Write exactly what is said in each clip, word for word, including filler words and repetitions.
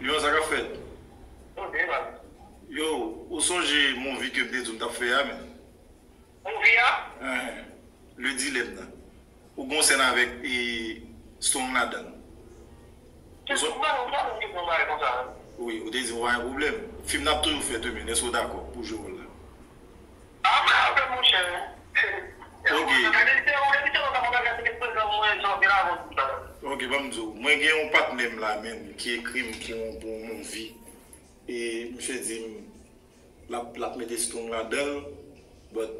Yo, sa k ap fèt? Yo, ou sonje movie ke m te di w m t ap fè a, men? Movie a? Enhen. Le Dilemme nan. Ou gon sèn avèk, e, Strong ladan l. Ou son- Wi, ou te di w pa gen pwoblèm. Fim n ap toujou fè tou, men èske w dakò pou jwe wòl la? Ah, pa gen pwoblèm, monchè. Ok. Ok, ban m di w, mwen gen yon patnè m la menm ki ekri m pou, pou yon movie. E misye di m l ap, l ap mete Strong ladan l, but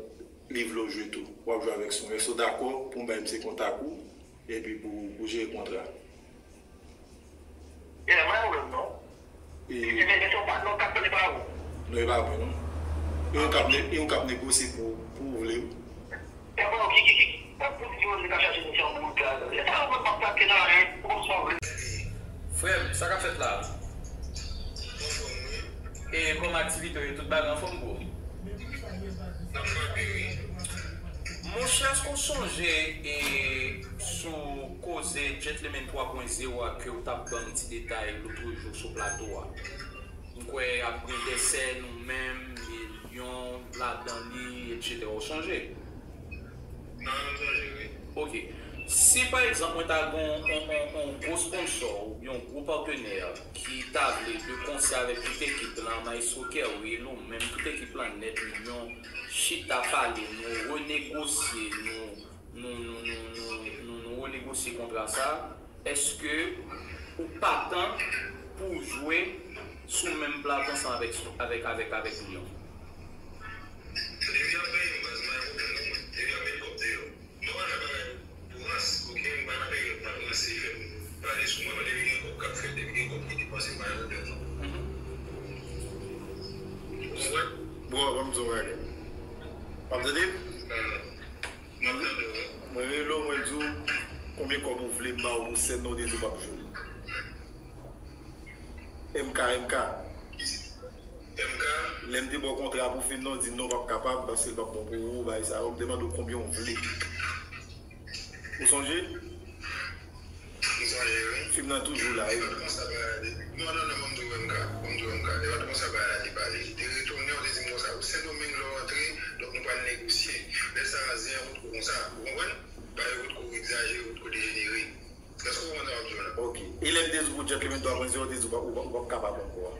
li vle w jwe tou. W ap jwe avèk Strong. Èske w dakò pou m bay misye kontak ou, epi pou, pou jere kontra? Yeah, mwen wè non. E... Ebyen, se yon patnè w k ap pale pa ou. Non, e pa mwen non. E ou k ap ne-, e ou k ap negosye pou, pou ou vle wi. Frè m, sa k ap fèt la? E kòman aktivite w ye? Tout bagay anfòm, bro? Monchè, èske w sonje, e, sou koze Gentleman twa pwen zewo a ke w t ap ban m ti detay lotrejou sou plato a? M kwè ap gen dèsè nou menm, e, lyon ladan li, etsetera. Ou sonje? Non, m sonje, wi. Ok. Si, pa egzanp, mwen ta gen yon, yon, yon, yon gwo sponsò oubyen yon gwo patnè ki ta vle de konsèy avèk tout ekip lan, Maestro Kerwil, ou menm tout ekip lan nèt, lyon, chita pale, nou renegosye, nou, nou, nou, nou, nou, nou, nou renegosye kontra sa, èske ou patan pou w jwe sou menm plato ansanm avèk, avèk, avèk, avèk lyon? Depi y ap peye m, baz, m pa gen pwoblèm non, mwen. Depi y ap met kòb deyò. M pa nan bagay pou rans, oke? M pa nan peryòd pou m ap ranse, fè moun pale sou mwen, men depi gen kòb k ap fèt, depi gen kòb ki depanse, m pa gen pwoblèm non. Mhm. Ou konprann? Bro, ban m di w yon bagay. W ap tande? Ah, m ap tande w, wi. Mwen rele w, mwen di w konbyen kòb ou vle m ba w pou sèn nan, ou te di w p ap jwe. M K, M K. M K? Lè m te ba w kontra pou fim nan, w di m non, w p ap kapab, paske l p ap bon pou ou, bagay sa yo. M te mande w konbyen w vle. Ou sonje? M sonje, wi. Fim nan toujou la, wi. E pa t konsa bagay la te. Non, non, non, ban m di w M K, ban m di w M K. E pa t konsa bagay la te pale. Li te retounen, w te di m konsa, ou Sendomeng lè w antre, donk nou pral negosye. Lè sa a, zen an potko konsa, ou konprann? Bagay yo potko egzajere, potko dejenere. Èske w konprann sa m ap di w la? Ok. E lè m te di w pou Gentleman twa pwen zewo, w te di w pa, ou pa, ou p ap kapab ankò a?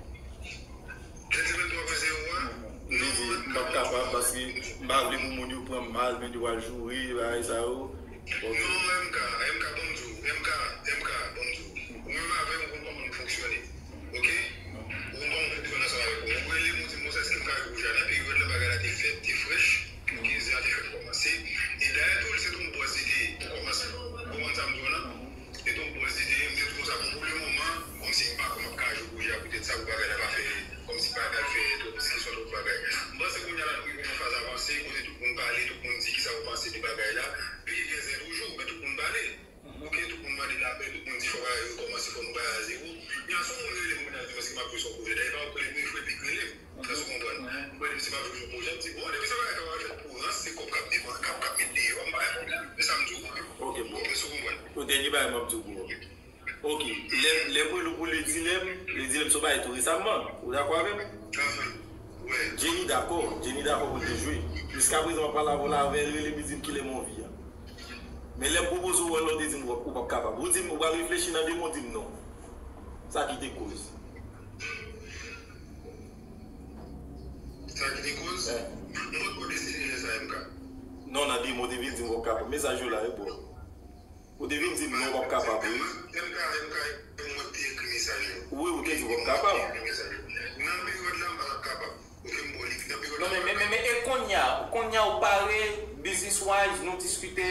Gentleman twa pwen zewo a? Ou te di, m p ap kapab paske m pa vle pou moun yo pran m mal, men yo pral joure, bagay sa yo. Ok. Non, M K, M K, ban m di w, M K, M K, ban m di w. Ou menm avè m, ou konn kòman nou fonksyone. Ok? Ou konn kòman fonksyone ansanm avèk ou. Ou rele m, ou di m, monchè, èske m ka jwe pou jwe a? Nan peryòd la, bagay la te fèt, te frèch. Ok, zen an te fèk kòmanse. E dayè tou, se te yon bòz li te ye pou kòmanse. Ou konprann sa m di w la? Se te yon bòz li te ye, m te di konsa, bon, pou le moman, kòmsi m pa kwè m ap ka jwe pou jwe a, poutèt sa, pou bagay la pa fè, kòmsi pa pral fè twòp diskisyon, twòp bagay. M panse kounye a la, nou rive nan faz avanse, kote tout moun pale, tout moun di kisa yo panse de bagay la. Pi gen zen toujou, men tout moun pale. Ok, tout moun mande lapè, tout moun di fò bagay yo rekòmanse, fò nou bay a zewo. Men si yon moun rele m kounye a, di m èske m ap jwe sou yon pwojè. Dayè, pa ou rele m, wi, frè, pi rele m. Èske w konprann? Mwen, depi se m ap jwe sou yon pwojè, m di, bon, depi se bagay k ap fèt pou rans, se kòb k ap depan-, k ap, k ap met deyò, m pa gen pwoblèm. Men sa m di w, ok, bon, èske w konprann? Yon dènye bagay m ap di w, bro. Ok, lè, lè m rele w pou Le Dilemme, Le Dilemme se yon bagay tou resaman. Ou dakò avè m? Jenny dakò, Jenny dakò pou l te jwe. Jiskaprezan, m ap pale avè w la, avè l, rele m, li di m kilè movie a. Men lè m pwopoze w wòl la, w te di m ou p ap kapab. Ou di m ou pral reflechi nan de mwa, w di m non. Sa ki te koz? Sa ki te koz? Eh. M potko deside lè sa, M K. Non, nan de mwa, w te vin di m ou p ap kapab. Mesaj yo la, yo, bro. Ou te vin di m non, w p ap kapab, wi. M K, M K, se mwen ki te ekri mesaj yo. Wi, ou te di w p ap kapab. Nan peryòd la, m pa t ap kapab. Ok, m ba w li. Nan peryòd la, m pa t ap kapab. Non, men, men, men, men, e kounye a, kounye a ou pare, business wise, nou diskite,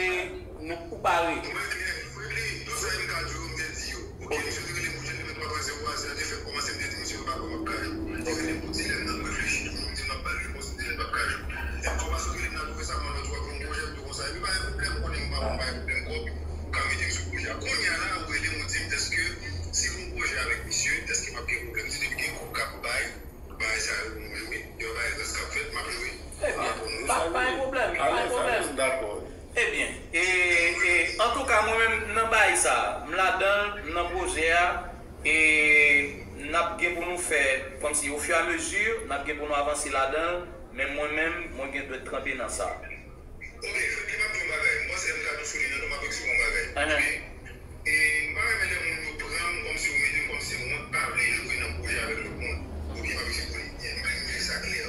nou, ou pare. Mwen klè, mwen klè. Tout sa M K di yo, m te di yo. Ok, misye te rele m pou Gentleman twa pwen zewo a, zen an te fèk kòmanse, m te di misye m pa kwè m ap ka jwe. Li rele m pou Dilemme nan, m reflechi toujou, m di m ap ba l repons, m di l m p ap ka jwe. Epi kòmanse rele m nan tou resaman, lòt jou ak yon pwojè, m di konsa, epi pa gen pwoblèm, ou konnen m pa, m pa gen pwoblèm kòb, ou ka mete m sou pwojè a. Kounye a la, ou rele m, ou di m, èske si m gon pwojè avèk misye, èske m ap gen pwoblèm? M di depi gen kòb k ap bay, bagay sa yo pou mwen, wi. Depi bagay rans k ap fèt, m ap jwe. Ebyen, pa, pa gen pwoblèm, pa gen pwoblèm. Alèz, alèz, m dakò. Ebyen, e, e, antouka, mwen menm, nan bagay sa, m ladan l, m nan pwojè a, e, n ap gen pou nou fè kòmsi ofiyamezi, n ap gen pou nou avanse ladan l, men mwen menm, mwen gen dwèt tranpe nan sa. Ok, Fredly, m ap di yon bagay. M panse M K tou sou liy nan tou, m ap eksplike yon bagay. Ok? E m pa renmen lè moun yo pran m kòmsi yo mete m kòmsi mwen pa vle jwe nan pwojè avèk lòt moun. Ok, m ap eksplike pou li byen. M pa vle sa klè.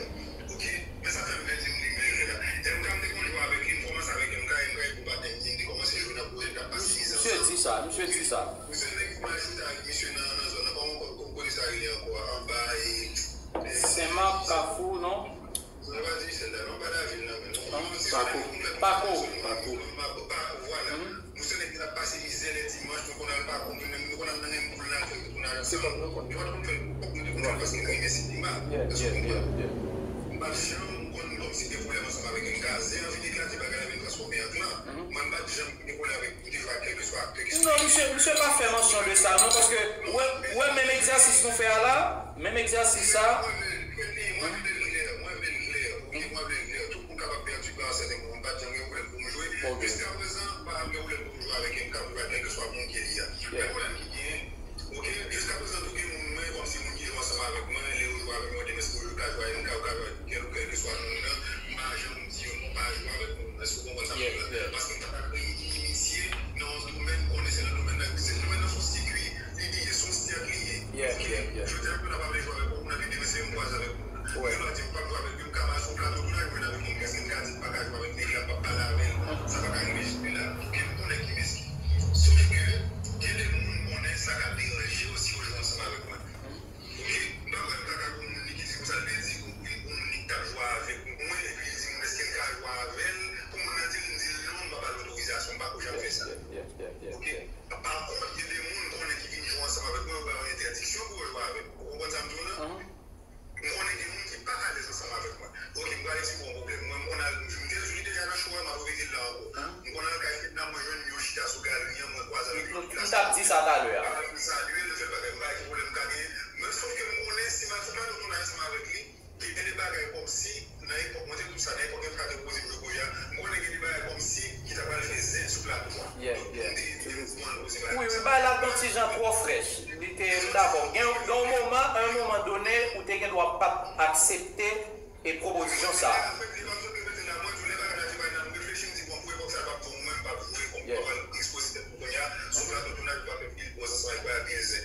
Ok? Men sa fè m pèdi m li menm la. M K m te konn jwe avèk li, m kòmanse avèk M K, M K e gwo patnè m, m te kòmanse jwe nan pwojè k ap pase mizè ansanm. Misye di sa, misye di sa. Misye nèg ki pral chita avèk misye nan, nan zòn nan, pa mwen konn, konn kote sa rele ankò, anba e, e Senmak, Kafou, non? Mwen pa di Michel la, non, pa David la, men non. Pako. Pako. Pako. Pako, vwala. Nou se nèg ki t ap pase mizè lè dimanch, nou konn al Pako, nou menm, nou konn al nan menm poul la, nou konn al ansanm. Nou pa t konn fè, nou te konn fè paske nou renmen sinema. Èske w konprann? M pa t janm konn kòmsi gen pwoblèm ansanm avèk M K. Zen an vin eklate, bagay la vin transfòme an klan. Mwen, m pa t janm gen pwoblèm avèk, m te jwe ak kèlkeswa aktè ki soti. Non, misye, misye pa fè mansyon de sa, non, paske, wè, wè, menm egzèsis nou fè a la, menm egzèsis sa. Mwen vle, mwen vle l klè, mwen vle l klè, ok, mwen vle l klè. Tout moun kapab pèdi pa sèten moman, m pa t janm gen pwoblèm pou m jwe. Ok. Jiskaprezan, m pa janm gen pwoblèm pou m jwe avèk M K, pou jwe ak kèlkeswa moun ke li a. Men pwoblèm ki genyen, ok, jiskaprezan tou gen moun mwen, kòmsi moun ki jwe ansanm avèk mwen, lè yo jwe avèk mwen, demen si yo ka jwe avèk M K, yo ka jwe avèk kèl, kèlkeswa moun nan, m pa janm di yo non, pa jwe avèk moun nan. Èske w konprann sa m di w la? Paske m pa ka kreye inimitye nan yon domèn, m konnen se nan domèn nan, se domèn nan se yon sikwi li ye, se yon sèk li ye. Ok? Jodi a, moun nan pa vle jwe avèk moun nan, epi demen se yo m kwaze avèk moun nan. Yo va di m p ap jwe avèk yo, m ka pase yon plato tou la, jwenn avèk yon, èske m ka di m pa ka jwe avèk nèg la, m p ap pale avè l? Sa pa ka rive jis la. Ok, m konnen ki m eski. Sòf ke gen de moun m konnen sa ka deranje yo si yo jwe ansanm avèk mwen. Ok, m pa kwè m ta ka gon moun li ki di konsa l te di, gon moun li ki t ap jwe avèk mwen, epi li di m èske l ka jwe avè l, pou moun nan di l, m di l non, m pa ba l otorizasyon, m pa ko janm fè sa. Ok, pa kont, gen de moun m konnen ki vin jwe ansanm avèk mwen, yo ba yo entèdiksyon pou yo jwe avè m. Ou konprann sa m di w lan? M konnen gen moun ki pa alèz ansanm avèk mwen. Ok, m pral eksplike w yon pwoblèm. Mwen, m konn al, m te di w li deja nan show a, m ap repete l la ankò. M konn al kay Fedna, mwen jwenn yo chita sou galri an, mwen kwaze avèk yo. M t ap di sa talè a. M salye l, fè l bagay, m pa gen pwoblèm m ka genyen. Men sòf ke m konnen si m al sou plato tounaj ansanm avèk li, gen de bagay kòmsi, nan epòk, mwen te di w sa, nan epòk M K te pwopoze m jwe pwojè a, m konnen gen de bagay kòmsi ki ta pral fè zen sou plato a. Donk, m te, m te mouvman l poze bagay konsa. Wi, wi, bagay la t yon ti jan twò frèch. Li te, m dakò. Gen, gen yon moman, à un moment donné, ou te gen dwa pa t aksepte e pwopozisyon sa a. Mwen di w lè bagay la te bay nan m reflechi, m di, bon, pou epòk sa, l p ap bon, mwen, m p ap jwe, m p ap al ekspoze tèt mwen kounye a, sou plato tounaj, m p ap fè pil pòz ansanm avèk bagay byen zen.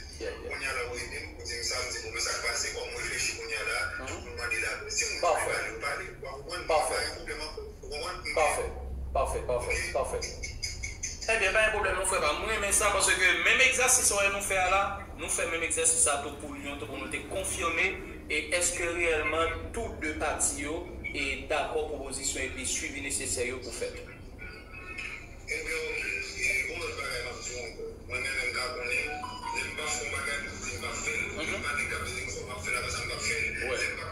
Kounye a la, ou rele m, ou di m sa, m di, bon, men sa k pase, kòm m reflechi kounye a la, tout moun mande l apre. Si moun vle pale, yo pale, w a konprann, m pa gen pwoblèm ankò, ou konprann? Pafè, pafè, pafè, pafè. Ebyen, pa gen pwoblèm non, frè pa m. Mwen renmen sa, paske menm egzèsis sa nou fè a la, nou fè menm egzèsis sa tou pou Lyon, tou pou nou te konfime, e èske reyèlman tou de pati yo e dakò pwopozisyon epi swivi nesesè yo pou fèt? Ebyen, ok. E gon lòt bagay m ap di w ankò. Mwen menm, m ka konnen, lè m pa fè yon bagay, m di m p ap fè l. Oubyen m pa nèg k ap di m fò m ap fè l, apre sa m p ap fè l. Lè m pa